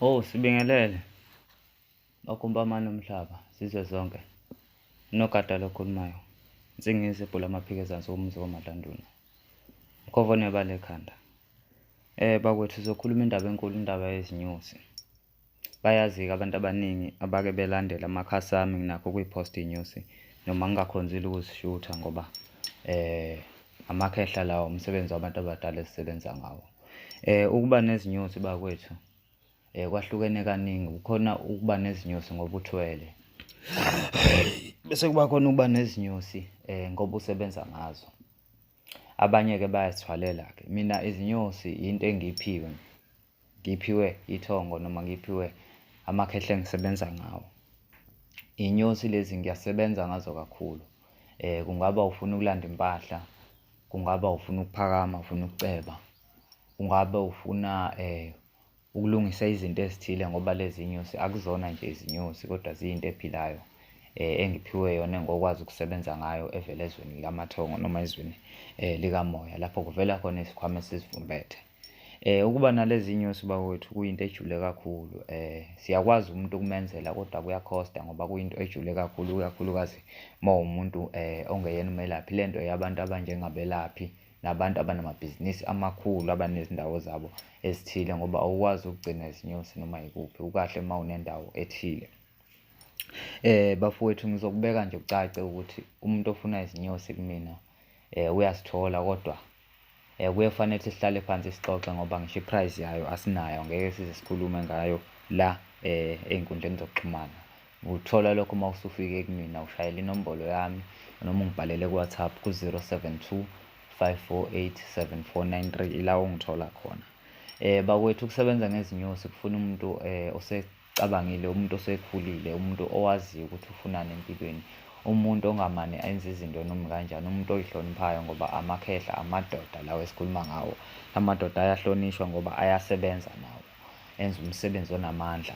Oh, sibingelele. Bakumpamane umhlaba, zizwe zonke. Unogada lokhulumayo. Insingizi ebhula amaphiko ezansi umuzi koMadlanduna. Mkhovo nebala ekhanda. Bakwethu sizokhuluma indaba enkulu, indaba yezinyosi. Bayazi-ke abantu abaningi abake belandela amakhasi ami nginakho ukuyiphosta iy'nyosi noma ngingakhonzile ukuzishutha ngoba amakhehla lawa umsebenzi wabantu abadala esisebenza ngawo. Ukuba nezinyosi bakwethu kwahlukene kaningi, kukhona ukuba nezinyosi ngoba uthwele, bese kuba khona ukuba nezinyosi ngoba usebenza ngazo. Abanye-ke bayazithwalela-ke. Mina izinyosi yinto engiyiphiwe, ngiphiwe ithongo noma ngiphiwe amakhehla engisebenza ngawo. Iy'nyosi lezi ngiyasebenza ngazo kakhulu. Kungaba ufuna ukulanda impahla, kungaba ufuna ukuphakama, ufuna ukuceba, kungabe ufuna ukulungisa izinto ezithile ngoba lezi nyosi akuzona nje izinyosi kodwa ziyinto ephilayo engiphiwe yona engokwazi ukusebenza ngayo evela ezweni lamathongo noma ezweni likamoya lapho kuvela khona isikhwama esizifumbethe. Ukuba nalezi nyosi bakwethu kuyinto ejule kakhulu. Siyakwazi umuntu ukumenzela kodwa kuyakhosta ngoba kuyinto ejule kakhulu, ikakhulukazi uma uwumuntu ongeyena umelaphi. Le nto eyabantu abanjengabelaphi nabantu abanamabhizinisi amakhulu, abanezindawo zabo ezithile ngoba awukwazi ukugcina izinyosi noma yikuphi, kukahle uma unendawo ethile. Bafowethu ngizokubeka nje kucace ukuthi umuntu ofuna izinyosi kumina uyazithola kodwa kuye kufanele ukuthi sihlale phansi sixoxe ngoba ngisho i-price yayo asinayo, ngeke size sikhulume ngayo la ey'nkundleni zokuxhumana. Uthola lokho uma usufike kumina ushayela inombolo yami noma ungibhalele ku-WhatsApp ku-072 548 7493 ila ongithola khona. Bakwethu ukusebenza ngezinyosi kufuna umuntu osecabangile, umuntu osekhulile, umuntu owaziyo ukuthi ufunani empilweni, umuntu ongamane enze izinto noma kanjani, umuntu oyihloniphayo ngoba amakhehla amadoda lawa esikhuluma ngawo. Amadoda ayahlonishwa ngoba ayasebenza nawo, enza umsebenzi onamandla.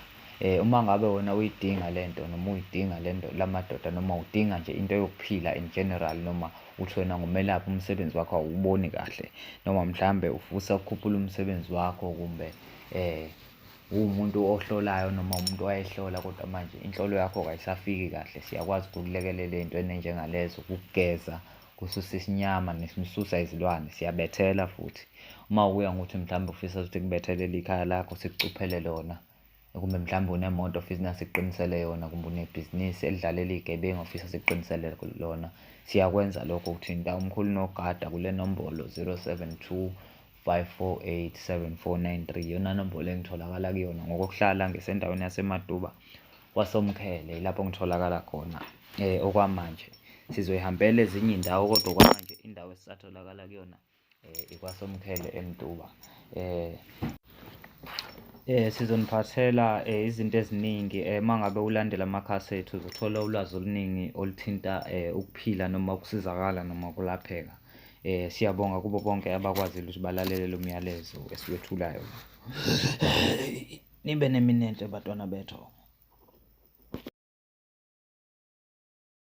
Uma ngabe wena uyidinga lento noma uyidinga lento lamadoda noma udinga nje into yokuphila in general noma uthi wena ngumelaphi umsebenzi wakho awuboni kahle noma mhlambe ufisa ukukhuphula umsebenzi wakho kumbe uwumuntu ohlolayo noma umuntu owayehlola kodwa manje inhlolo yakho kayisafiki kahle, siyakwazi ukukulekelela ey'ntweni ey'njengalezo, ukugeza, kususa isinyama nesisusa izilwane, siyabethela futhi. Uma kuya ngokuthi mhlawumbe ufisa ukuthi kubethelele ikhaya lakho sikucuphele lona, kumbe mhlawumbe unemoto ofisa sikuqinisele yona, kumbe unebhizinisi elidlalela iy'gebengu ofisa sikuqinisele lona, siyakwenza lokho. Uthinta umkhulu nogada kule nombolo 072 548 7493, iyona nombolo engitholakala kuyona. Ngokokuhlala ngisendaweni yaseMaduba kwaSomkhele, yilapho ngitholakala khona okwamanje. Sizoyihambela ezinye iy'ndawo kodwa okwamanje indawo esisatholakala kuyona ikwaSomkhele eMtuba. Sizoniphathela izinto eziningi uma ngabe ulandela amakhasi ethu uzothola ulwazi oluningi oluthinta ukuphila noma ukusizakala noma ukulapheka. Siyabonga kubo bonke abakwazile ukuthi balalele lo myalezo esiwethulayo. Nibe neminenhle bantwana bethu.